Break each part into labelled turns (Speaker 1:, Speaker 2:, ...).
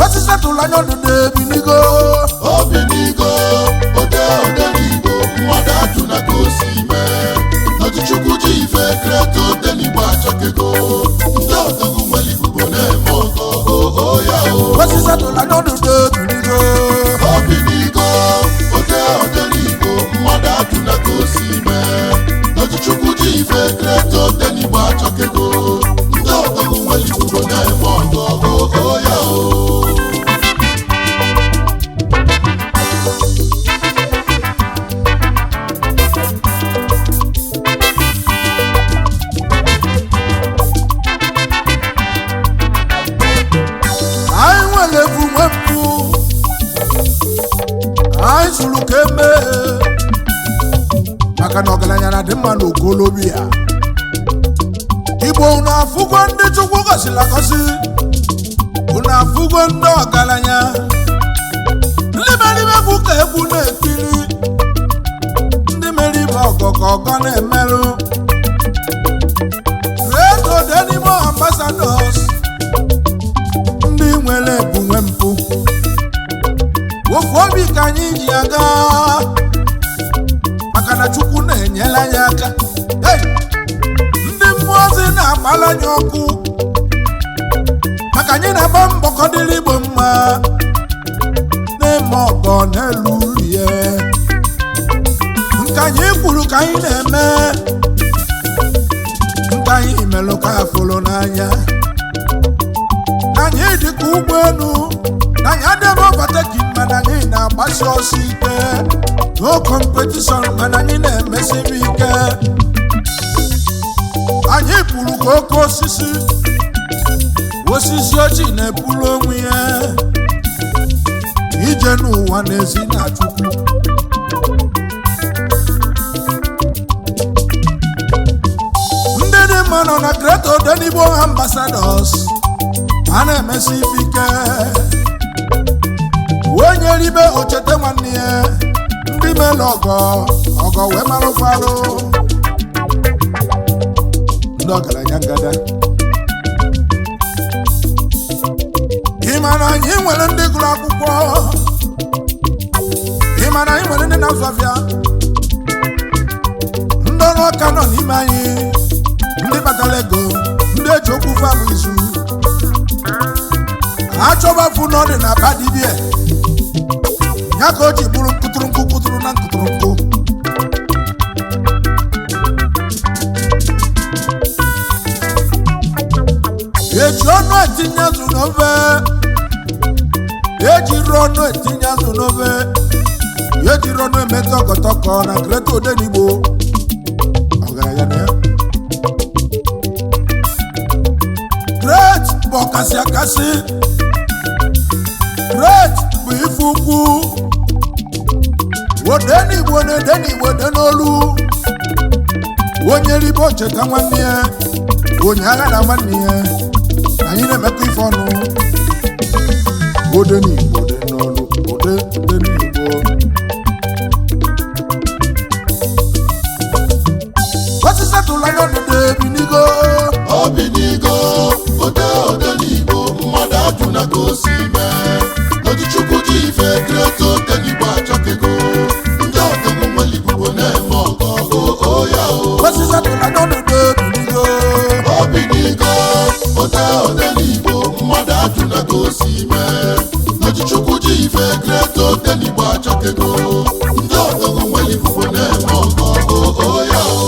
Speaker 1: Osisi tụrụ anya ọdụdụ ebinigo.
Speaker 2: Obinigo, ode odenigbo, mmadụ ajụna ka o si mee. N'otu ji ife Great Odenigbo achọkego. Ndị odogwu nwere igugo na-eme ọgọ o ya o.
Speaker 1: Osisi tụrụ anya ọdụdụ ebinigo.
Speaker 2: Obinigo, ode odenigbo, mmadụ ajụna ka o si mee. N'otu ji ife Great Odenigbo achọkego. Ndị odogwu nwere igugo na-eme ọgọ o ya o.
Speaker 1: Anyị nwere efu nwepụ. Anyị zụrụ ka emee maka na ọgaranya na-adị mma n'okolobia. Igbo, unu afụgo ndị Chukwu gọziri agọzi? Unu afụgo ndị ọgaranya, ndị mere ibe bụ ka egwu na-ekiri, ndị mere ibe ọgọ ka ọgọ na-emerụ. Great Odenigbo Ambassadors, ndị nwere ebunwe mpụ, ofu obi ka anyị ji aga, maka na Chukwu na-enyere anyị aka. Hey! Ndị mmụọ ozi na-agbala anyị ọkụ, maka anyị na-agba mbọ ka ọ dịrị Igbo mma, na-eme ọgọ n'elu rie nke anyị kwuru ka anyị na-eme, nke anyị melụ ka afụrụ n'anya. Anyị dị ka ụgbọelu na anyị adịghị overtaking, mana anyị na-agbasi ọsọ ike. No competition, mana anyị na-emesiri ike. Anyị pụrụ ka oke osisi, osisi ojii na-eburu onwe ya ije n'ụwa n'ezi na Chukwu. Ndị dị mma nọ na Great Odenigbo Ambassadors a na-emesi ife ike. Onye ribe ochete nwanne ya, ndị mere ọgọ ọgọ wee marụkwarụ ndị ọgaranya ngada. Ị ma na anyị nwere ndị gụrụ akwụkwọ? Ị ma na anyị nwere ndị na-azụ afịa, ndị ọrụ aka nọ n'ime anyị, ndị kpatara ego, ndị eji okwu fa bụ izu achọbafu n'ọdị na aba dibie ya ka o ji bụrụ nkụtụrụ nkụ kụtụrụ na nkụtụrụ nkụ. Eji ọnụ etinye azụ n'ofe, ejiri ọnụ etinye azụ n'ofe, ejiri ọnụ emetụ ọkọtọkọ na Great Odenigbo ọgaranya na ya. Great bụ ọkasị akasị, Great bụ ife ukwu. Odenigbo na Odenigbo dị n'olu. Onye ribe ocheta nwanne ya, onye agha na nwanne ya, anyị na-emekọ ife ọnụ. Odenigbo dị n'olu, ode Odenigbo. Osisi tụrụ anya ọdụdụ ebinigo.
Speaker 2: Obinigo, ode odenigbo, mmadụ ajụna ka o si mee. N'otu Chukwu ji ife Great Odenigbo achọkego. Ndị odogwu nwere igugo na-eme ọgọ o ya o.
Speaker 1: Osisi tụrụ anya ọdụdụ ebinigo.
Speaker 2: Obinigo, ode odenigbo, mmadụ ajụna ka o si mee. N'otu Chukwu ji ife Great Odenigbo achọkego. Ndị odogwu nwere igugo na-eme ọgọ o ya o.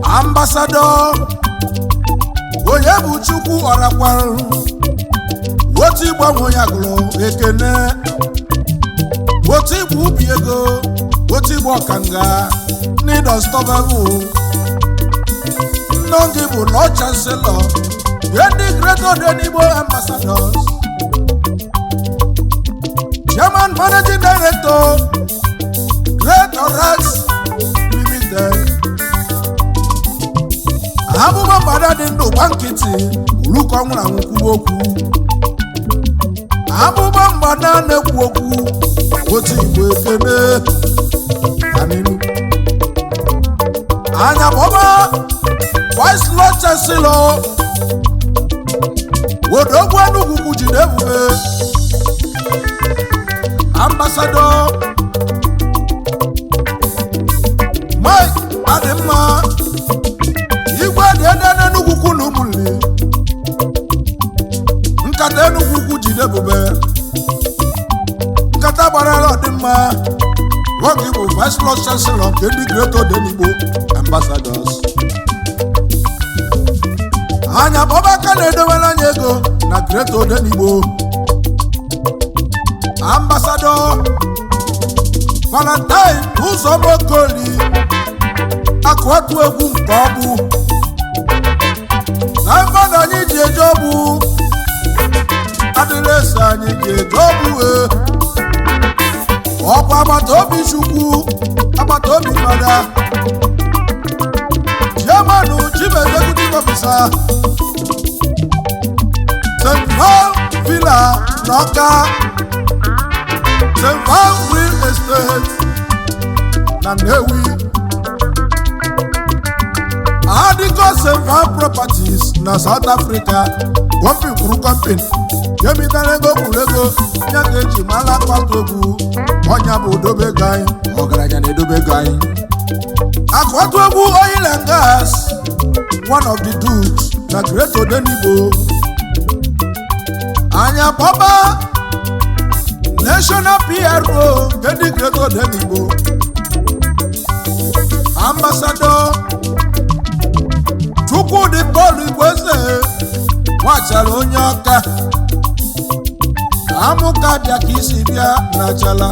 Speaker 1: Ambassador onye bụ Chukwu ọrakwarụ otu ịgbanwe ya gụrụ ekene, otu igbu ubi ego, otu igbu ọkanga n'ịdọstọbabụ. Nnọngị bụ Lord Chancellor ndị Great Odenigbo Ambassadors, Chairman, Managing Director, Great Oras Limited. Abụba mgbada dị ndụ gba nkịtị ulukọ nwụrụ anwụ kwuo okwu. Abụba mgbada na-ekwu okwu otu igbo ekene aminu. Anya bọba Vice Lord Chancellor Odogwu Enugwu kwu jide ebube. Ambassador Mike Adịmma Igwe dị ede n'Enugwu kwu na ụmụnne nkata Enugwu ukwu jide ebube, nkata gbarala ọdịmma nwoke bụ Vice Lord Chancellor nke ndị Great Odenigbo Ambassadors. Anya bọba aka na-edowere anya ego na Great Odenigbo. Ambassador Valentine Uzomokoli akụọtụ egwu nke ọ bụ na mmadụ anyị ji eje ọbụ adịla eso anyị ji eje ọbụ e ọkwa agbata obi Chukwu, agbata obi fada, Chairman, Chief Executive Officer, St. Paul Villa n'Ọka, St. Paul Real Estate na Nnewi, Adịgo St. Paul Properties na South Africa. Kọmpin kwuru kọmpin jemitara ego kwuru ego ya ka eji mara akpata egwu. Ọnya bụ odobe ego anyị, ọgaranya na-edobe ego anyị. Akụatụ egwu oil and gas, one of the dudes na Great Odenigbo. Anya bọba National PRO nke ndị Great Odenigbo. Ambassador Chukwudị Paul Igweze nwachara onye ọka amụka bịa ka isi bịa na achala,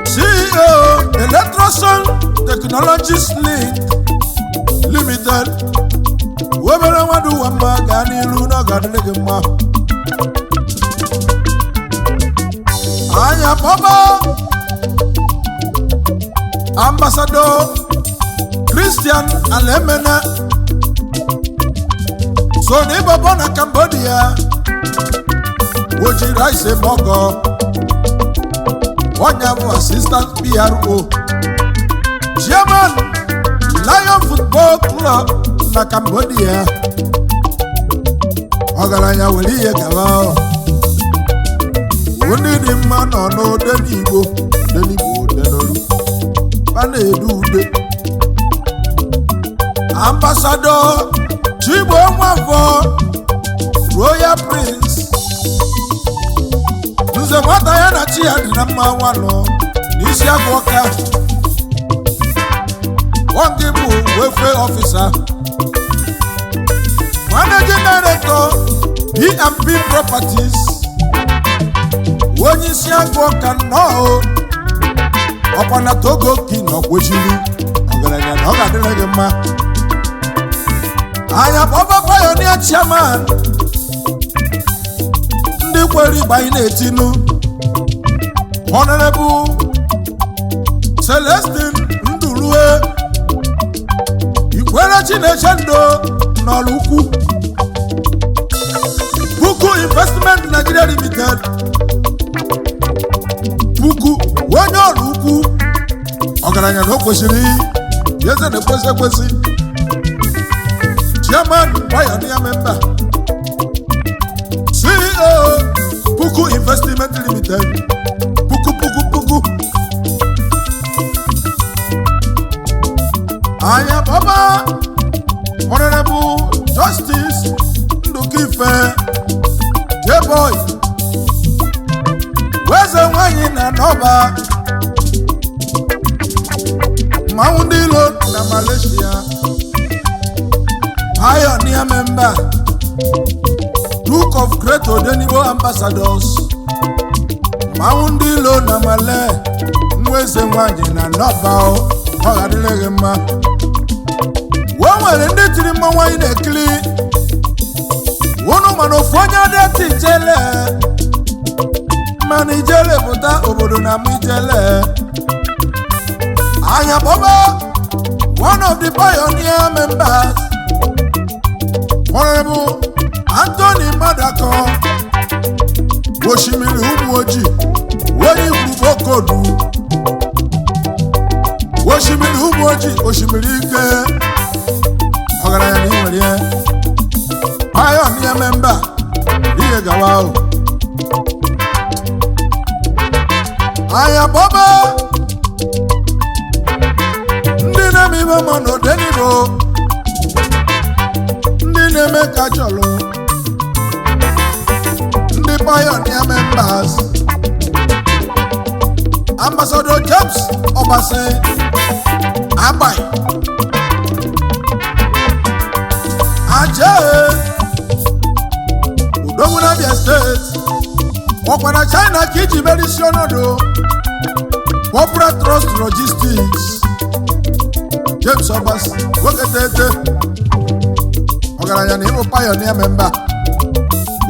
Speaker 1: CEO, Electroson Technologies Link Limited. Obere mmadụ ụwa mma gaa n'ilu na ọ ga-adịrị gị mma. Anya kpọba Ambassador Christian Alemena so na ịbọbọ na Cambodia oji rice mọgọ ọnya bụ assistant PRO, Chairman, Lion Football Club na Cambodia. Ọgaranya were ihe gaba. Ndị dị mma nọ n'ode n'Igbo n'Igbo odenolu a na-edu ude. Ambassador Chigbo Nwafọ Royal Prince nze nwata ya na chi ya dị na mma nwanọ n'isi agụ ọka nwoke bụ welfare officer, managing director, B&P Properties, onye isi agụ ọka nnọọ ọkwa na Togo ki na ọkwechiri ọgaranya na ọ ga-adịrị gị mma. Anya kpọba pioneer chairman ndị kwere igba anyị na-etinu, Honorable Celestine Ndulue Ikwere Chineche Ndo n'ọrụ ukwu Puku Investment Nigeria Limited. Puku onye ọrụ ukwu ọgaranya na o kwesịrị eze na-ekwesị ekwesị, Chairman, pioneer member, CEO, Puku Investment Limited. Puku puku puku anya baba Honorable Justice Ndukife J-Boy weze nwanyị na nọba member, Duke of Great Odenigbo Ambassadors, mmanwụ ndị ilo na male, nwa eze nwanyị na nọba ọ ghadịrịghị mma. Wee nwere ndị tiri mmanwụ anyị na-ekiri unu, mana ofu onye adịghị ijele, mana ijele pụta obodo na ama ijele. Anya kpọba one of the pioneer members, Honorable Anthony Madako, Oshimiri ụmụ ojii, onye igwuru okodu osimiri ụmụ ojii, osimiri ike, ọgaranya na inwere ihe, pioneer member, ihe gawa ahụ. Anya kpọba ndị na-eme ime ma n'Odenigbo, ndị na-eme ka chọrọ, ndị pioneer members, Ambassador James Obasi Agbai Aje Odogwu na Abia Steeti, ọkwa na China ka iji merisi ọnọdụ Corporate Trust Logistics. James Obasi, nwoke tete, ọgaranya na ịbụ pioneer member.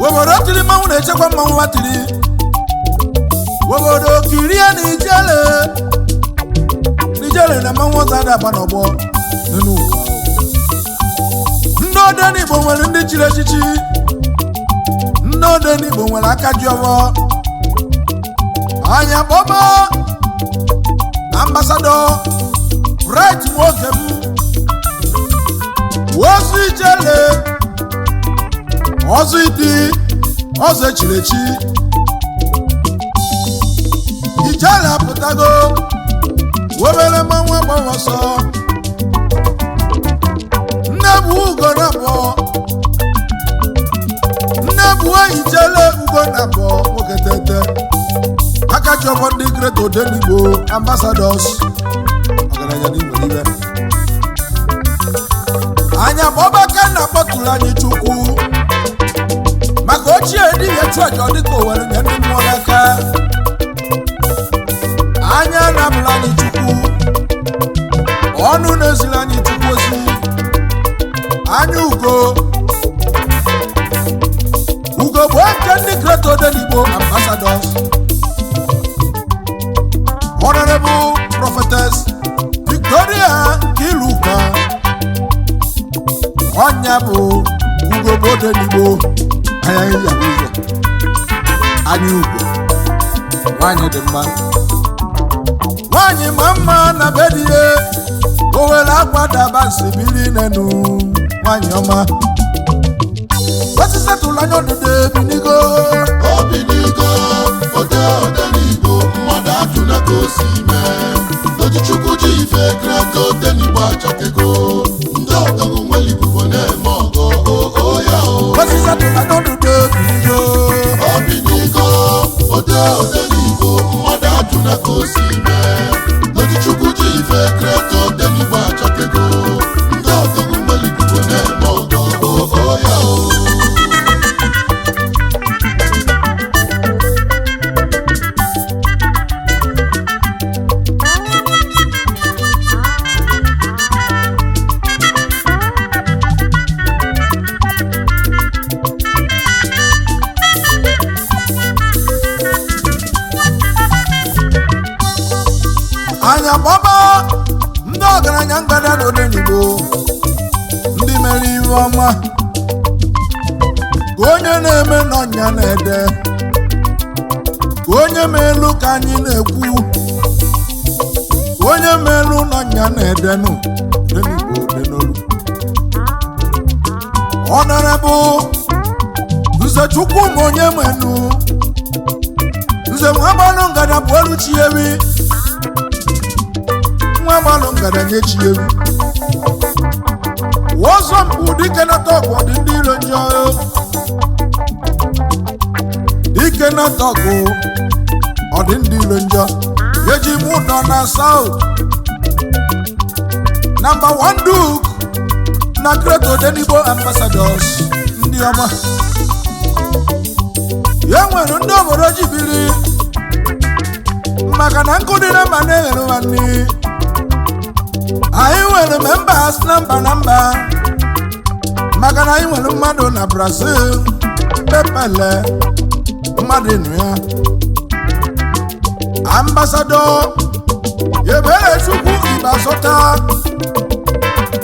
Speaker 1: Obodo tiri mmanwụ na-echekwa mmanwụ ha tiri. Obodo kirie na ijele, ijele na mmanwụ ọzọ adaba n'ọgbọ n'elu ụwa. Ndị Odenigbo nwere ndị chiri echichi, ndị Odenigbo nwere aka ji ọfọ. Anya kpọba Ambassador Bright nwoke m, ozu ijele, ọzọ ịdị ọzọ echiri echi, ijele apụtago obere mmanwụ agbanwe ọsọ. Nne bụ ugo na abụọ, nne bụ ijele ugo na abụọ, nwoke tete, aka ji ọfọ, ndị Great Odenigbo Ambassadors, ọgaranya n'igwe ibe. Anya ma ọbaka na akpọtụrụ anyị Chukwu maka ochie dibịa chụaja, ọ dịka owere nye ndị mmụọ n'aka. Anya na-abụrụ anyị Chukwu, ọnụ na-eziri anyị Chukwu ozi. Anya ugo, ugo bụ nke ndị Great Odenigbo Ambassadors, Honorable Prophetess Victoria Kiluka, ọnya bụ ugogbe Odenigbo. Anya ya bụ ụzọ, anya ugo, nwanyị dị mma, nwanyị ma mma na be di ya, o were akwa daba nsibiri nenu, nwanyị ọma. Osisi tụrụ anya ọdụdụ ebinigo.
Speaker 2: Obinigo ode Odenigbo, mmadụ ajụna ka o si mee n'Ojichukwu ji ife. Great Odenigbo achakego, ndị ọdọgwu nwere ibubo na-eme ọgọ o ya o.
Speaker 1: Osisi tụrụ anya ọdụdụ ebinigo.
Speaker 2: Obinigo ode Odenigbo, mmadụ ajụna ka o si mee n'Ojichukwu ji ife. Great Odenigbo achakego, ndị ọdọgwu nwere ibubo na-eme ọgọ o ya o.
Speaker 1: Anya gbaba ndị ọgaranya ngada n'Odenigbo, ndị mere ihe ọma, ka onye na-eme n'ọnya na-ede, ka onye ma elu ka anyị na-ekwu, ka onye ma elu n'ọnya na-edenụ. Odenigbo odenolu. Honorable Nze Chukwu ma onye menu Nze nwa gbalụ ngada bụ olu chi ewi, nwa gbalụ ngada nye chi ewi, ọzọ mpụ dike nata ọgụ dị ndị iro njọ, dike nata ọgụ ọ dị ndị iro njọ. Eji m ụdọ na South, number one duke. Na Great Odenigbo Ambassadors, ndị ọma ya nwere ndị obodo ji biri, maka na nkụ dị na mba na-eghere nwanne. Anyị nwere members na mba na mba, maka na anyị nwere mmadụ na Brazil, pepele mmadụ ịnụ ya. Ambassador Eberechukwu Ibasota,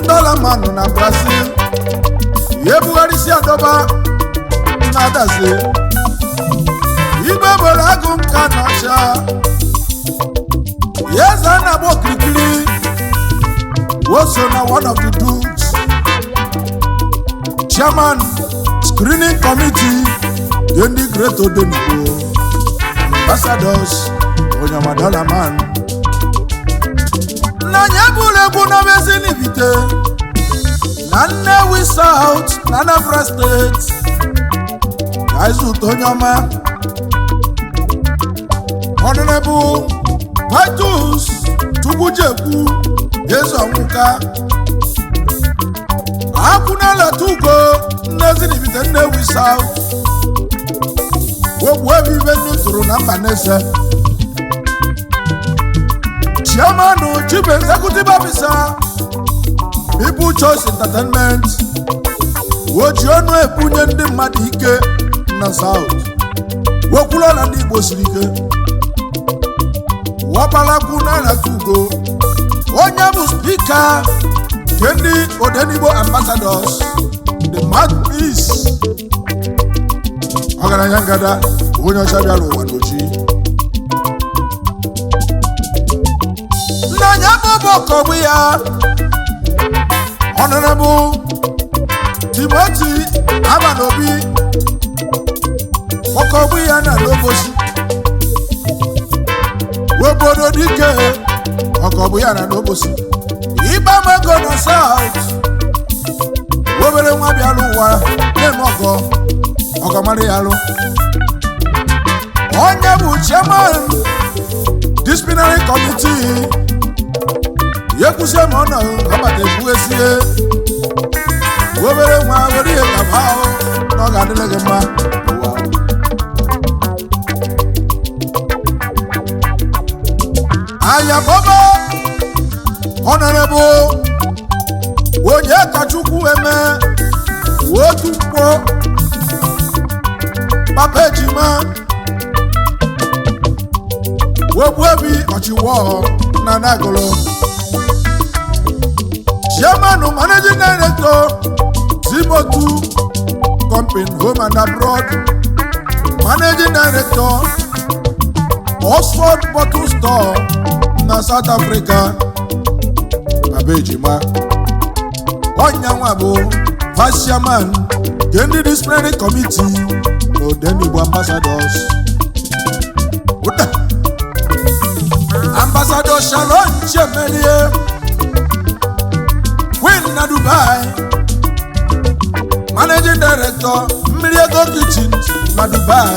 Speaker 1: dọla manụ na Brazil, ya ebugharịsị adọba na adazi ibe boro agụ nka na ọcha ya, eze a na-agba okirikiri, woso na one of the dudes, chairman screening committee nke ndị Great Odenigbo Ambassadors, onye ọma man n'anya bụrụ egwu n'obezi n'Ibite na Nnewi South na Anambra State, ka ịzụta onye ọma, Honorable Vitus Chukwujekwu Eze Ọnwụka Akwụnalata Ugo Nnezi n'Ibite Nnewi South, ogbu ebe ibe nnu tụrụ na mba n'eze, Chairman, Chief Executive Officer, People Choice Entertainment, oji ọnụ ebunye ndị mmadụ ike na South, wekwuru na ndị Igbo siri ike. Wọbalakwu n'alata ugo, onye bụ speaker nke ndị Odenigbo Ambassadors, the mouthpiece, ọgaranya ngada, onye ọcha bịara ụwa n'oji. Nna ya bụ ọkọgbu ya, Honorable Timothy Abanobi, ọkọgbu ya na n'obosi obodo dike, ọkọgbu ya na n'obosi ịgbamago na South, obere nwa bịara ụwa na-eme ọgọ ọgọmara ya alụ. Onye bụ chairman disciplinary committee, ya ekwusie ma ọ nọ ọbata ekwughesie obere nwa were ihe gaba ahụ na ọ ga-adịrị gị mma ụwa. Ayabọba Honorable onye kachukwu eme otu mkpọ, papa ejima, wegbuebi ọchịwọ na nagolo, chairman, managing director, Zimotu Company home and abroad, managing director, Oxford Bottle Store na South Africa. Papa ejima, ọnyanwa bụ vice chairman nke ndị disciplinary committee na Odenigbo Ambassadors. Ụda. Ambassador Shalom Chemelie, Queen na Dubai, managing director, Mmiri Ego Kitchen na Dubai,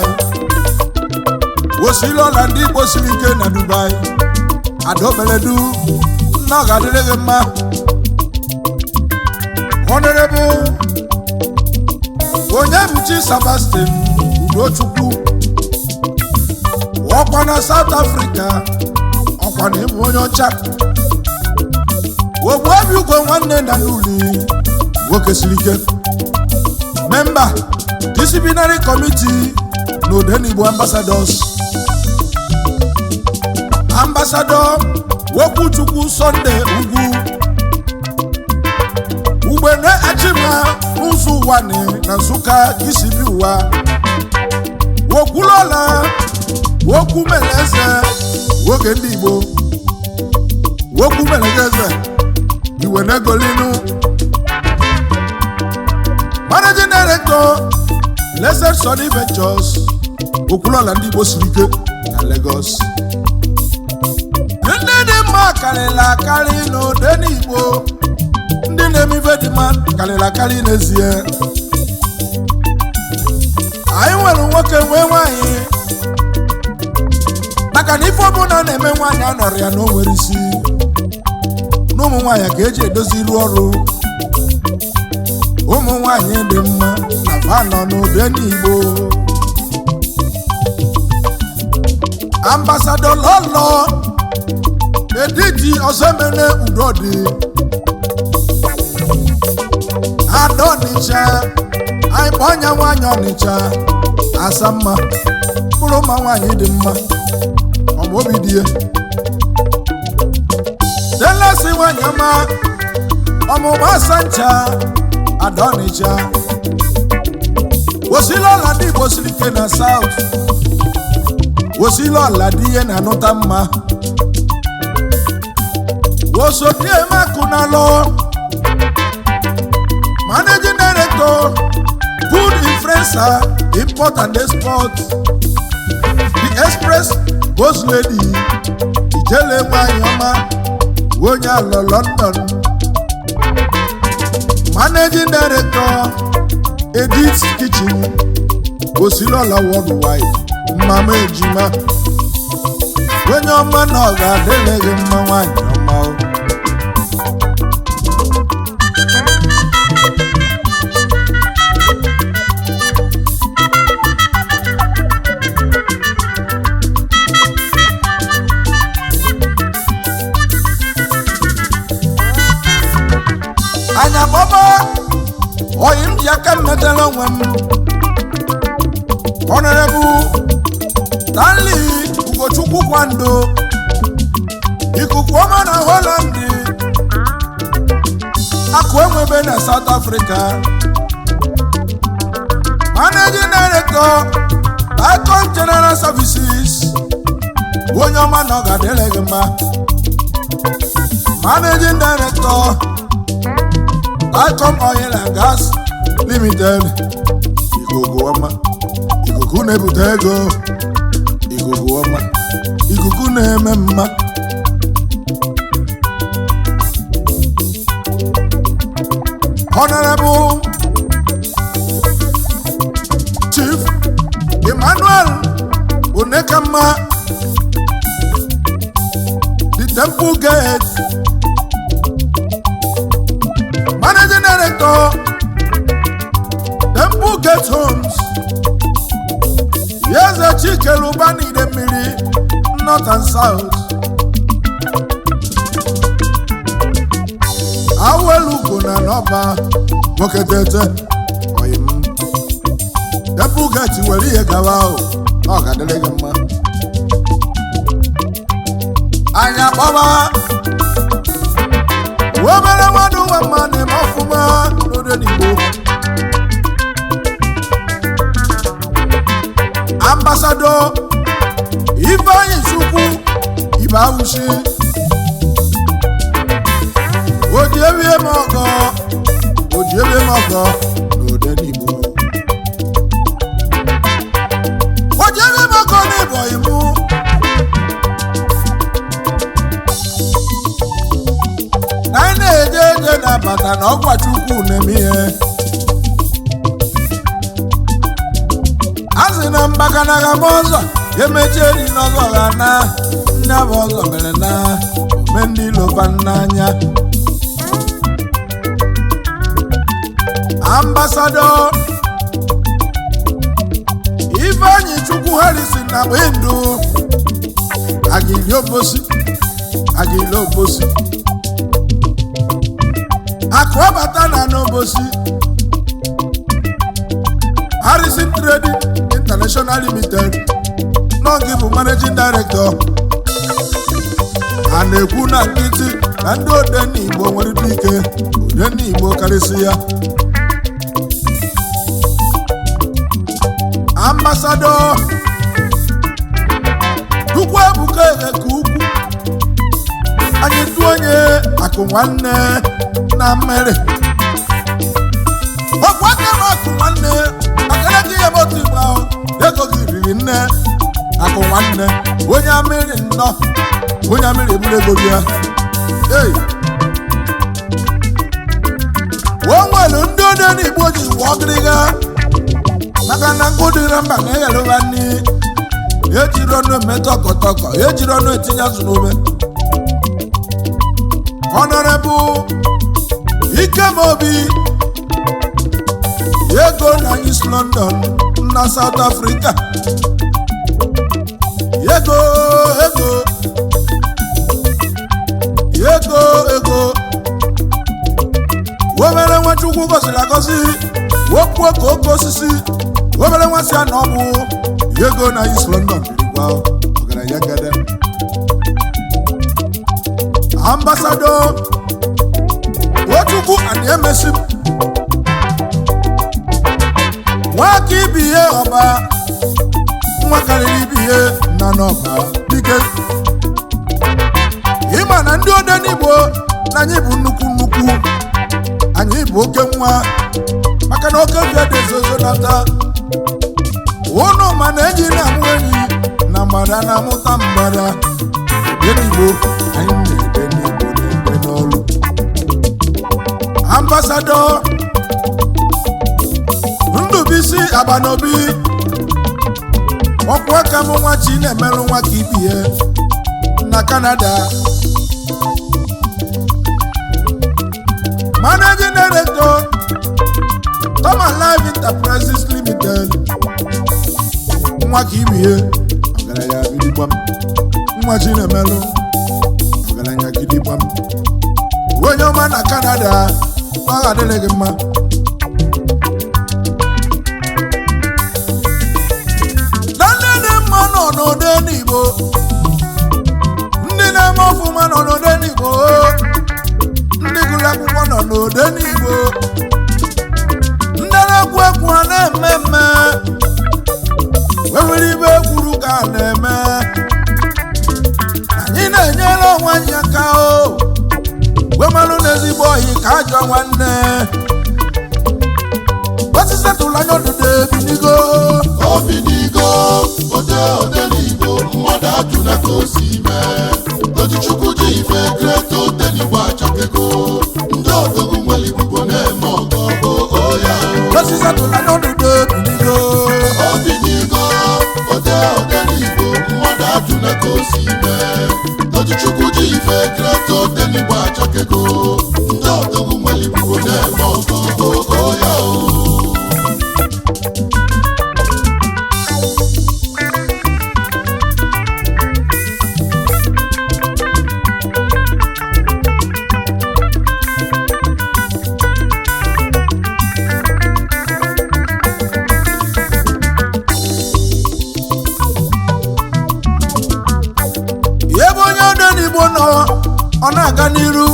Speaker 1: wosilola ndị Igbo siri ike na Dubai, Adobeledu nna, ọ ga-adịrị gị mma. Honorable Onyebuchi Sebastian Udochukwu, ọkwa na South Africa, ọkwa na ịbụ onye ọcha, ogbuobi ugo nwanne na n'uli, nwoke siri ike, member disciplinary committee na Odenigbo Ambassadors. Ambassador Wokwuchukwu Sunday Ugwu, Ugbene Achima n'ụzọ ụwa na Nsụka isi bi ụwa, wokwulola wokwu mere eze nwoke ndị Igbo, wokwu mere eze iwe negolinu, managing director, Blessed Sunny Ventures, okwulola ndị Igbo siri ike na Lagos. Ndị dị mma karịrị akarị n'Odenigbo, ndị na-eme ife dị mma karịrị akarị n'ezie. Anyị nwere nwoke, nwee nwaanyị, maka na ife ọbụla na-eme nwaanyị anọrọ ya na o nwere isi na ụmụ nwaanyị ka eji edozi iru ọrụ. Ụmụ nwanyị dị mma na fa nọ n'Odenigbo. Ambassador Lolo Editi Osemene Udodi, Ada Ọnịcha, anyị kpọọ ọnya nwanyị Ọnịcha asa mma, mkpụrụ mma nwanyị dị mma, ọma obi dị ya. Delesi nwanyị ọma, ọmụma asancha, Ada Ọnịcha, osila ọla ndị Igbo siri ike na South, osila ọla dị ihe na-anụta mma. Osodiemakunalo, Managing Director, Food Influencer, Import and Export, The Express Boss Lady, Ijele nwanyị ọma, onye alọ London. Managing Director, Edith Kitchen, Osilola Worldwide, Mama Ejima, onye ọma na ọ ga-adịrị gị mma nwanyị ọma o. Anya bọba oyi m ji aka m metela onwe m. Honorable Stanley Ugochukwu Kwando, ikuku ọma na Holland, akụ enwebe na South Africa, Managing Director, Icon General Services, onye ọma na ọ ga-adịrị gị mma. Managing Director, Icon Oil and Gas Limited, ikuku ọma, ikuku na-ebute ego, ikuku ọma, ikuku na-eme mma. Honorable Chief Emmanuel Onekama, the Temple Gate, Managing Director, Temple Gate Homes, Eze Chikeluba Idemmiri, North and South. Awelugo na n'ọba nwoke tete oyi m. Temple Gate, were ihe gawa o, na ọ ga-adịrị gị mma. Anyị akpọba obere mmadụ nwa mma na-eme ọfụma n'Odenigbo. Ambassador Ifeanyi Chukwu Ibe Awushi, oji ewie m ọgọ, oji ewie m ọgọ n'Odenigbo, oji ewie m ọgọ n'Ịbọyị mụ. Na anyị na-eje eje na-abata na ọgwa Chukwu na-eme ihe a sị na mbakanaga m ọzọ emechi eri n'ọzọ ha na nne bụ ọzọ mere na ome ndị lova n'anya. Ambassador Ifeanyi Chukwu Harrison na Windu Agili Obosi, Agili Obosi, akụọbata na n'Obosi, Harrison Trading International Limited, nọgị bụ Managing Director. A na-ekwu na nkịtị na ndị Odenigbo nwere ike Odenigbo karịsị ya. Ambassador Chukwu Ebuka Eke Ukwu, anyị tụọ onye akụ nwanne na mmeri ọkwa aka m akụ nwanne akara gị ya motu igbo ahụ ego gị riri nne. Akụ nwanne onye amịrị nnọọ, onye amịrị eburu ego bịa. Ei, o nwere ndị Odenigbo ji wụọ ọgịrịga maka na nkụ dịrị mba na-eghelụba nri, ejiri ọnụ eme tọkọtọkọ, ejiri ọnụ etinye azụ n'ome. Honorable Ikemobi Ego na East London na South Africa. Ego, ego, ego, ego. Obere nwa Chukwu gọziri agọzi, wokpuo ka oke osisi. Obere nwa si ana ọ bụ ego na East London birikwa ọgaranya gada. Ambassador Ochukwu and emesi nwaka ibi ihe ọba, nwa karịrị ibi ihe na n'ọba dike. Ịma na ndị Odenigbo na anyị bụ nnukwu nnukwu, anyị bụ oke nwa, maka na oke bịa dị ezozo nata ụnụ. Mana enyi na-amụ enyi na mgbada na-amụta mgbada. Odenigbo anyị na-ede n'Igbo, na-ede n'ọlụ. Ambassador Ndụbisi Abanobi, ọkwa aka m, nwa chi na-emerụ nwa ka ibie na Canada, Managing Director, Tom Alive Enterprises Limited. Nwa ka ibie, ọgaranya gidigbam, nwa chi na-emelụ, ọgaranya gidigbam, onye ọma na Canada, ọ ga-adịrị gị mma. Na ndị dị mma nọ n'Odenigbo, ndị na-eme ọfụma nọ n'Odenigbo, ndị gụrụ akwụkwọ nọ n'Odenigbo, ndị na-egwu egwu ha na-eme mme wewere ibe egwuru ka a na-eme. Anyị na-enyere onwe anyị aka o wemalụ na ezigbo oyi ka ajọ nwanne. Osisi tụrụ anya ọdụdụ ebinigo.
Speaker 2: Obinigo ode Odenigbo, mmadụ ajụna ka o si mee. Ojichukwu ji ife Great Odenigbo achakego. Ndị odogwu nwere ikuku na-eme ọgọ oya.
Speaker 1: Osisi tụrụ anya ọdụdụ ebinigo.
Speaker 2: Obinigo ode Odenigbo, mmadụ ajụna ka o si mee. Ojichukwu ji ife Great Odenigbo achakego. Ndị odogwu nwere ikuku na-eme ọgọ oya o.
Speaker 1: Ebe onye Odenigbo nọ, ọ na-aga n'iru,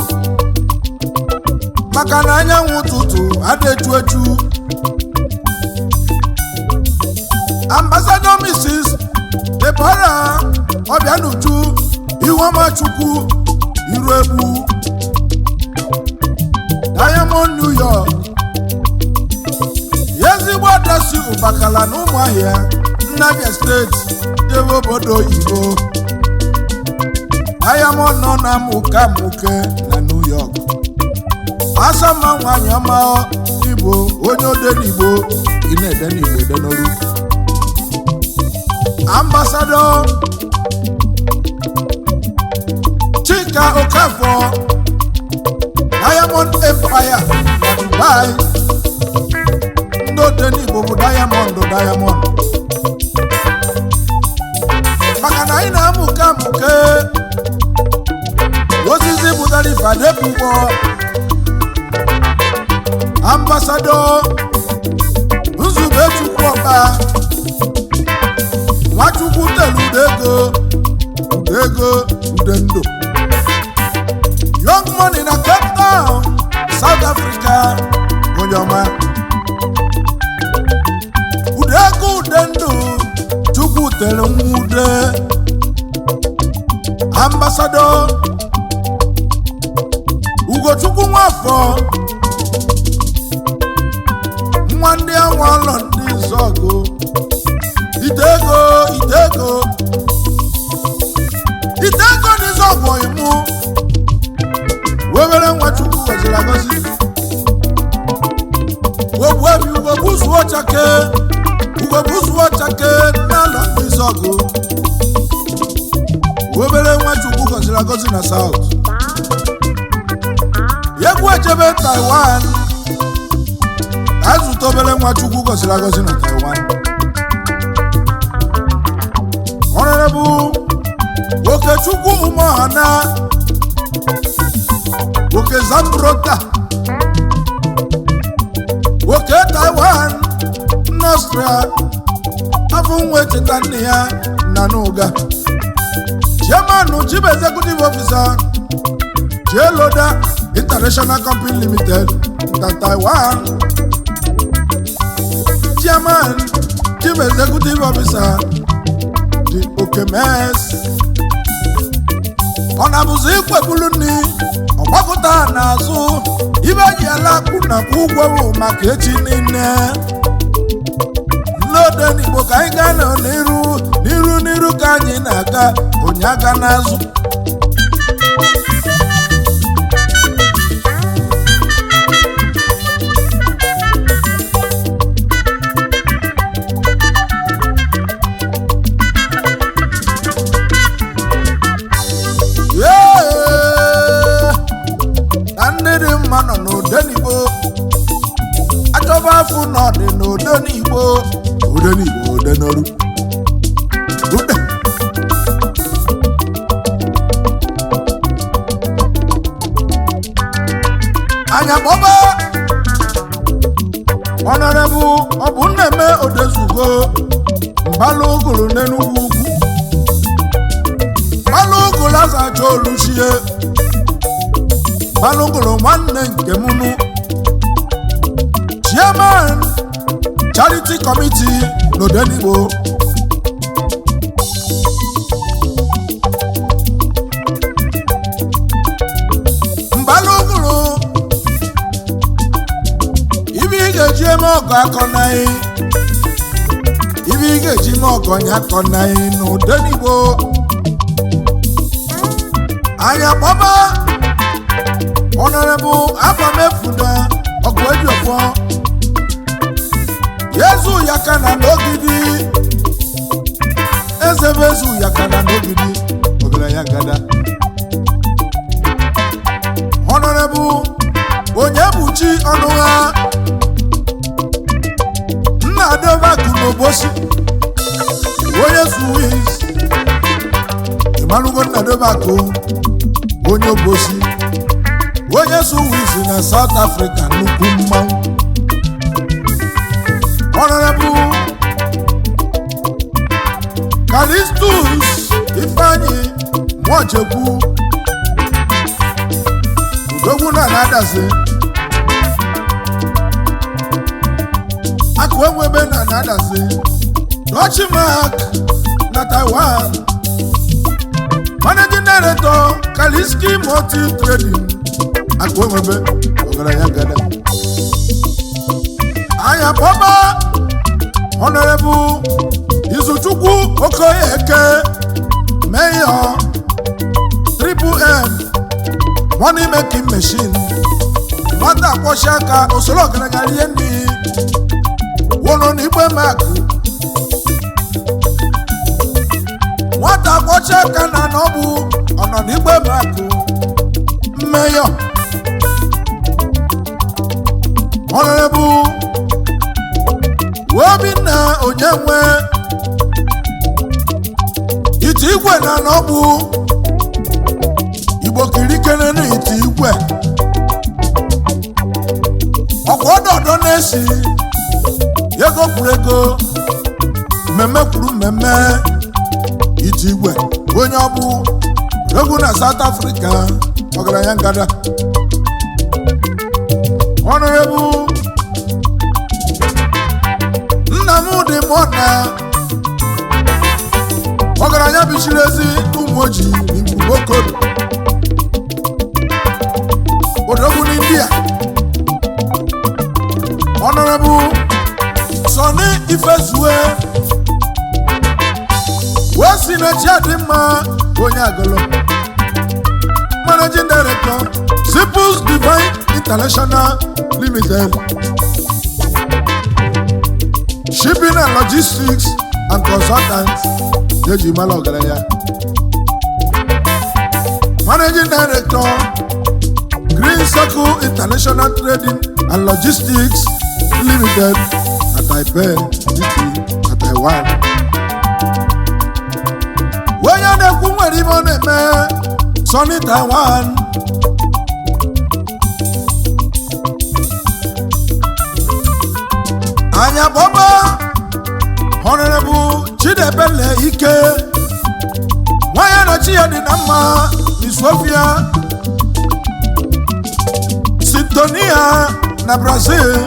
Speaker 1: maka na anyanwụ ụtụtụ ada echu echu. Ambassador Mrs. Deborah Obianuju Ihuoma Chukwu Iruegbu, Diamond New York, ezigbo adasi Ụbakala na Ụmụahịa, Nnabia Steeti, jebe obodo oyibo. Diamond nọ na mụke amụke na New York. Asama nwanyị ọma, Igbo, onye Odenigbo, ị na-ede n'Igbo, ede n'olu. Ambassador Chika Okafor, Diamond Empire na Dubai. Ndị Odenigbo bụ diamond, diamond, maka na anyị na-amụke amụke. Osisi pụtara ife adepụ ụgbọ. Ambassador Nzube Chukwu Ọkpa, Nwachukwu telu ude ego, ude ego, ude ndụ, Young Money na Cape Town, South Africa, onye ọma, ude ego, ude ndụ, Chukwu tere nwa ude. Ambassador Ugochukwu Nwafọ, nwa ndị anwalọ, ndị nzọgụ, ite ego, ite ego, ite ego n'Izọgụ imụ wewere. Nwa Chukwu gọziri agọzi, ogbuebi ugogbuzuo chake, ugogbuzuo chake n'alọ ndị Izọgụ. Obere nwa Chukwu gọziri agọzi na South. Egwu echebe Taiwan. Ka zụta obere nwa Chukwu gọziri agọzi na Taiwan. Honorable Okechukwu Umohana, Oke Zambrota, Oke Taiwan Nostra, afọ nwa echeta nne ya na n'ụga, Chairman, Chief Executive Officer, Jeloda International Company Limited na Taiwan, Chairman, Chief Executive Officer, the Okemes. Ọ na-abụzi ikwegbulu nri ọgbakọta n'azụ ibe ji ala akpụ nakwa ụgwọ bụ maka echi niile. N'Odenigbo ka anyị gaa nọ n'iru n'iru n'iru ka anyị na-aga, onye aga n'azụ. Yee! Na ndị dị mma nọ n'Odenigbo, achọba afụ nọ dị n'Odenigbo. Odenigbo, Odenọrụ Ude. Anya kpọba ọnọrọbụ ọ bụ nneme odezugo mbalụ ụgụrụ n'Enugwu Ugwu, mbalụ ụgụrụ azacha oluchie, mbalụ ụgụrụ nwanne nke m nụ, chairman charity committee n'Odenigbo. Mbalụ ụgụrụ, ibe ị ga-eji eme ọgọ akọ naghị, ibe ị ga-eji eme ọgọ nya akọ naghị n'Odenigbo. Anya kpọba ọnọrọbụ abamefuna ọgụ ejiọfọ yezu ya ka na n'ogidi, eze bụ ezu ya ka na n'ogidi, ọgaranya gada. Ọnọrọbụ onye bụ chi ọnụ ha nna adọbakụ n'obosi, onye Swiss ịmalụgo nna adọbakụ, onye obosi, onye Swiss na South Africa, nnukwu mmanwụ. Honorable Calistus Ifeanyi Nwachekwu, udogwu na na-adazi akụ enwebe na na-adazi Dutchmark na Taiwan, Managing Director, Kaliski Multi Trading, akụ enwebe, ọgaranya gada. Anya kpọba Honorable Izuchukwu Okoye-Eke, Mayor Triple M Money Making Machine, nwata akwọchi aka osoro ọgaranya rie nri wụnụ n'igbe makụ. Nwata akwọchi aka na n'ọbụ ọnọ n'igbe makụ mmeyọ. Honorable Obinna Onyenwe, ite igwe na n'ọbụ Igbo kirikere na ite igwe ọkwa ọdọdọ na-esi ego kwuru ego, mmemme kwuru mmemme, ite igwe onye ọbụ egwu na South Africa, ọgaranya ngada. Honorable Nnamdị Mọna, ọgaranya bichiri ezi ụmụ ojii n'Igbo, odogwu n'India. Honorable Sọni Ifezue, wee si na chi adị mma, onye agụlụ, Managing Director, Simples Divine International Limited, Shipping and Logistics and Consultants, eji mara ọgaranya, Managing Director, Green Circle International Trading and Logistics. Limited na Taipei City na Taiwan. Onye na-ekwu nwere ime ọ na-eme Sony Taiwan. Anya bọba Honorable Chidebele Ike, nwa ya na chi ya dị na mma n'Isuofia Sintonia na Brazil.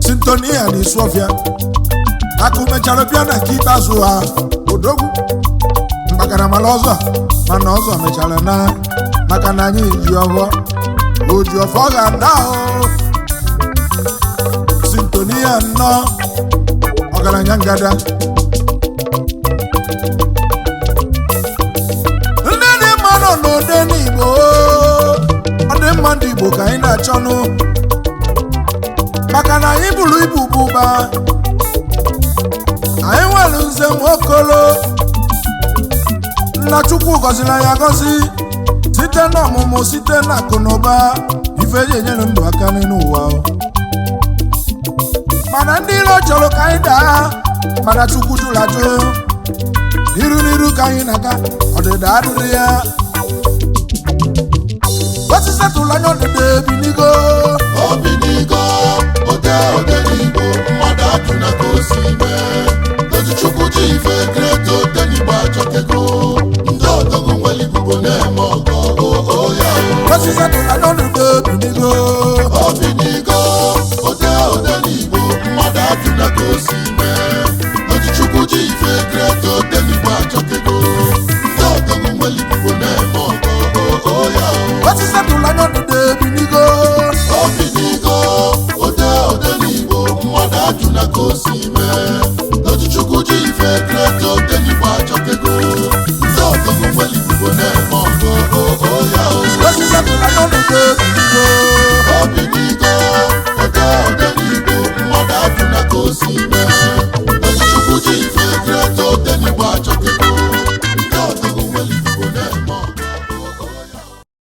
Speaker 1: Sintonia na Isuofia akụ mechara bịa na nke ikpeazụ ha odogwu mgbakaramala ọzọ, mana ọzọ mechara na maka na anyị ji ọhụọ oji ọfọ ga-ada o. Sintonia nnọọ, ọgaranya ngada. Ndị dị mma nọ n'ode n'Igbo, ọ dị mma ndị Igbo ka anyị na-achọnụ maka na anyị buru ibu bụ ụba. Anyị nwere nze Nwokolo, nna Chukwu gọziri anyị agọzi site n'ọmụmụ, site na akụ na ụba, ife eji enyere ndụ aka n'elu ụwa o. Mana ndị iro chọrọ ka anyị daa, mana Chukwu jụrụ ajụ. N'iru n'iru ka anyị na-aga, ọdịda adịrị ya. Osisi tụrụ anya ọdịda ebinigo.
Speaker 2: Obinigo, ode Odenigbo, mmadụ ajụna ka o si mee. Tochichukwu ji ife Great Odenigbo achọkego. Ndị ọdọgwu nwere igugo na-eme ọgọ o ya o.
Speaker 1: Osisi tụrụ anya ọdịda ebinigo.
Speaker 2: Obinigo, ode Odenigbo, mmadụ ajụna ka o si mee. Tochichukwu ji ife Great Odenigbo achọkego. Ndị ọdọgwu nwere igugo na-eme ọgọ o ya o.
Speaker 1: Osisi tụrụ anya ọdịda ebinigo.
Speaker 2: Obinigo, ode Odenigbo, mmadụ ajụna ka o si mee. Tochichukwu ji ife Great Odenigbo achọkego. Ndị ọdọgwu nwere igugo na-eme ọgọ o ya o.
Speaker 1: Osisi tụrụ anya ọdịda ebinigo.